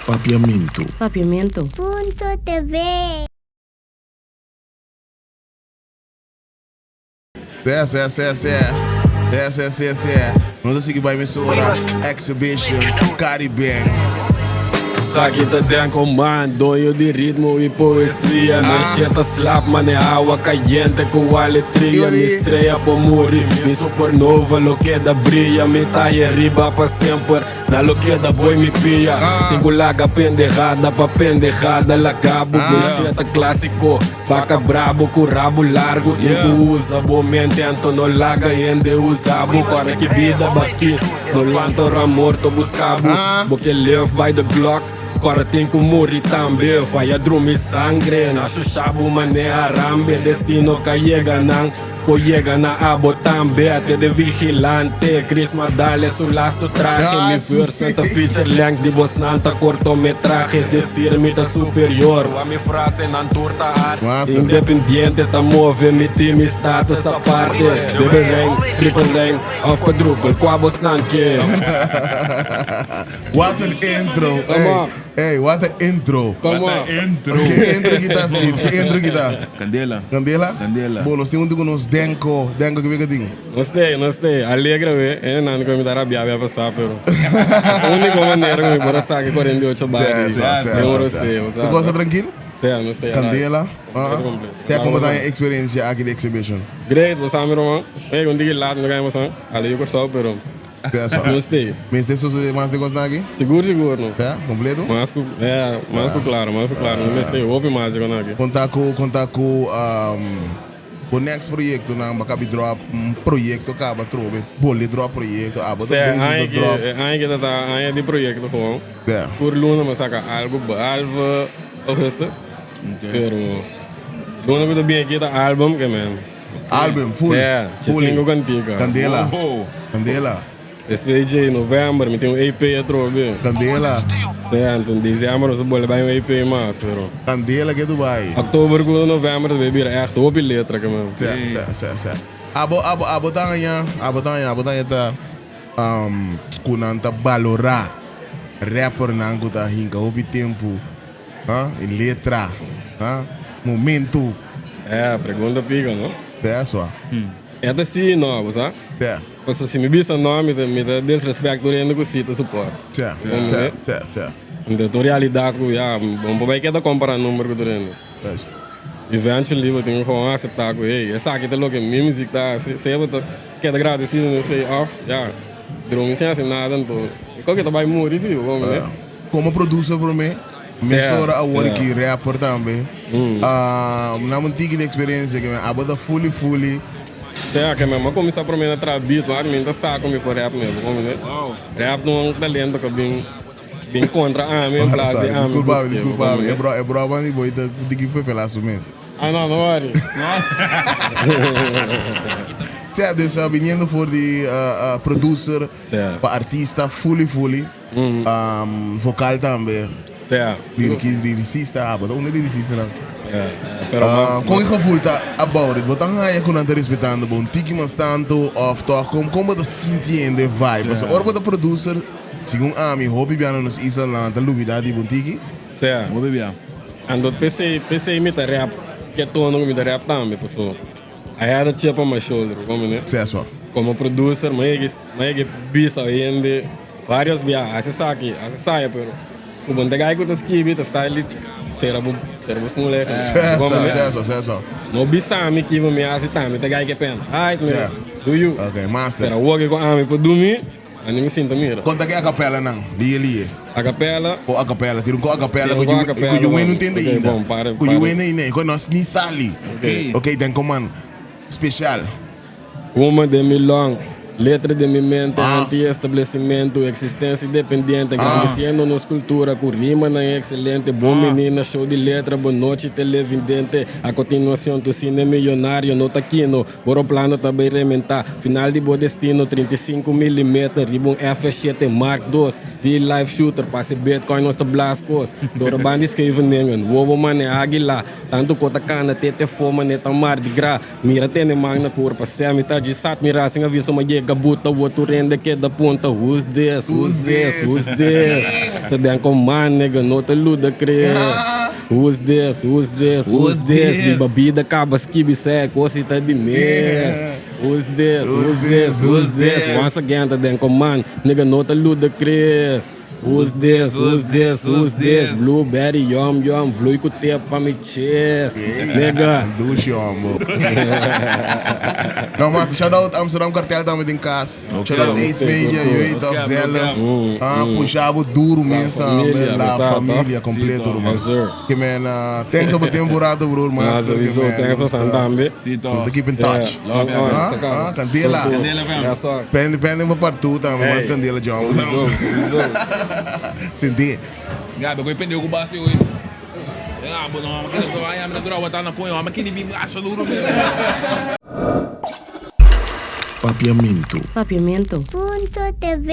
Papiamentu. Papiamentu. Punto TV. Sè, sè, sè, sè. Sè, sè, sè, sè. Nos a sigui bai mesora Exhibition Caribbean. Esaki ta Denko Man, doño di ritmo y poesia. Nan shit ta slap mane awa cayente cu aletria. Mi strea por muri, mi supernova lo keda bria. Mi ta ahi riba pa semper. Na lo keda boy mi pia. Tin ku laga pendejada pa pendejada laga bo. Poesia ta klasiko, baka brabo ku rabo largo. Tin ku usa bo mente anto no laga hende usa bo. Kòrda ki bida bakis, no lanta ora morto buska bo. Bo ke live by the Glock, kòrda tin ku muri tambe. Faya drumi sangre, na shusha bo mane harambe. Destino ka yega nan. Por yega na abo tambe te de vigilante Chris Madale su lasto trahe Mi verso ta feature length di bosnan ta cortometrahe Es decir mi ta superior Wa mi frasenan tur ta hard Independiente ta move mi team mi status aparte Dubbel ring, triple ring of quadruple Cua bosnan ke? What an intro. Come on. Hey, what an intro. Come What on. a intro. Ke intro kita, Steve? Ke intro kita? Candela. Candela? Candela. Bo, nos tin un ku nos Denko. Denko, ke beka tin? No stay, no stay. Alegre we. Eh, nan ku mi ta rabia bia pasá, pero úniko manera ku mi por a saka 48 bar Sí, di sí, sí, seguro sí, sí, o sí. sea. Tu cosa tranquil? Sí, no stay. Candela. Completo, completo. Sea como ta experiencia aki di exhibition? Great, bo sa mi ruman. Hey, un diki laat mi ta kai bosan. Ale yu Kòrsou, pero No stay. Mester sosode mas di kosnan aki? Sigur sigur no. Ya, kompleto? Mas ku, ya, mas ku klaro, mas ku klaro. No mester hopi mas di kosnan aki. Konta ku, konta ku bo next proyektonan bo kabi drop un proyekto kaba atrobe, bolbe drop proyekto, abo ta busy ta drop. E aña ki ta ta aña di proyekto gewoon. Ya. Tur luna mi a saka algu behalve augustus. Pero luna ku ta bin aki ta album ke men. Album, full. Sea, Fully. cinco cantica. Candela. Oh. Candela. Despues dje november mi tin un EP atrobe. Candela. Sea, enton december nos a bolbe bay un EP mas, pero. Candela ke tu bay. October cu november ta bay bira echt hopi letra ke man. Sea, sea, sea, sea. Abo, abo, abo ta haña, abo ta haña, abo ta haña ta um, cu nan ta balora rappernan cu ta hinca hopi tempo, ha, e letra, ha, momento. Eh, pregunta pica, no? Sea sua. E ta si no, bo sa? Sea. Paso si mi bisa no, mi ta, mi ta disrespect tur hende ku si ta support. Sea, Comprende? sea, sea, sea. Anto tur realidad ku ya, bo no por bai keda compara number ku tur hende. Juist. Eventually bo tin ku gewoon acepta ku hey, esaki ta loke mi music ta hasi, sea bo ta keda gradecido na esei of ya, drumi sin hasi nada anto e koke ta bai muri si, bo comprende? Como producer prome, mesora awor ki rapper tambe. Nan un tiki di experiencia ke men abo ta fully fully. Sea ke men a kuminsá prome na traha beat wak mi ta sa ku mi por rap mes bo comprende. Rap no un talento ku bin bin kontra ami en plas di ami Disculpa mi buske bo disculpa mi comprende. e bro e broma di bo ta tiki fefela su mes. Ah no no worry. Sea dus biniendo for di producer pa artista fully fully. Vocal tambe. Sea. Lyricista, ah, bo ta un di lyricistanan. Pero ma. Kon e gevoel ta about it? Bo ta haña ku nan ta respetando bo un tiki mas tantu òf tòg? Kon kon bo ta sintiendo e vibe? Pasobra ora bo ta producer, segun ami, hopi bia na nos islanan ta lubida di bo un tiki. Sea. Hopi bia. Anto p'esei, p'esei mi ta rap ke tono ku mi ta rap tambe, pasobra I had a chip on my shoulder, bo komprende? Sea so. Komo producer, mi a yega, mi a yega bisa hende. Varios bia hasi esaki, hasi esaya, pero ku bo no ta gai ku ta skibi ta sta li sera bo sera bo smule. Seso, seso. No bisa mi kibo mi hasi tambe ta gai ke pena. Ai, mi do you. Ok, master. Pero awor ke ku ami por dumi, ani mi sinta mira. Konta ke acapella nan, lie lie. Acapella. Ko acapella, tira un ko acapella ku yu no tende ainda. Ku yu no ainda, ku nos ni sali. Ok, den koman special. Huma den mi long, letra den mi mente, anti-establecimentu, existencia independiente, engrandeciendo nos cultura cu rimanan excelente, bon menina, show di letra, bon nochi televidente, a continuacion tu cine millonario no ta kino, bo roplano ta bay rementa, final di bo destino, 35 milimeter riba un F7 Mark dos, real life shooter, pase bitcoin nos ta blaas cos, dor ban di Scheveningen, wowo mane aguila, tanto co ta cana te te fo mane ta mardi gras. Mira tene man na kurpa, sè mi ta djisat mi racing aviso ma yega. Yega buta wotu rende keda punta Who's this, who's this, who's this Ta den command nigga, no ta Ludacris Who's this, who's this, who's this Biba bida kaba skibi sè kosi ta di mes Who's this, who's this, who's this Once again ta den command nigga, no ta Ludacris Who's this, who's this, who's this Blueberry yum yum, vloei ku te pa mi chest Nigga. Dushi hombo. No master, shout out Amsterdam Kartel tambe den kas. Shout out Ace Media, je weet toch zelf. Ah, pusha bo duro mes tambe. La familia completo ruman. Ke men, thanks pa bo tempo rato broer, master. Sowieso, thanks pa san tambe. Nos ta keep in touch. Ah, ah, candela. Pende, pende pa part 2 tambe, mas candela jumbo. Sowieso, sowieso. Sinti. Gabi, gooi pendejo ku base hoy. Abo no, ma kini ko ay, mi ta graba ta na coño, ma kini bim asha duro mi. Papiamento. Papiamento. Punto TV.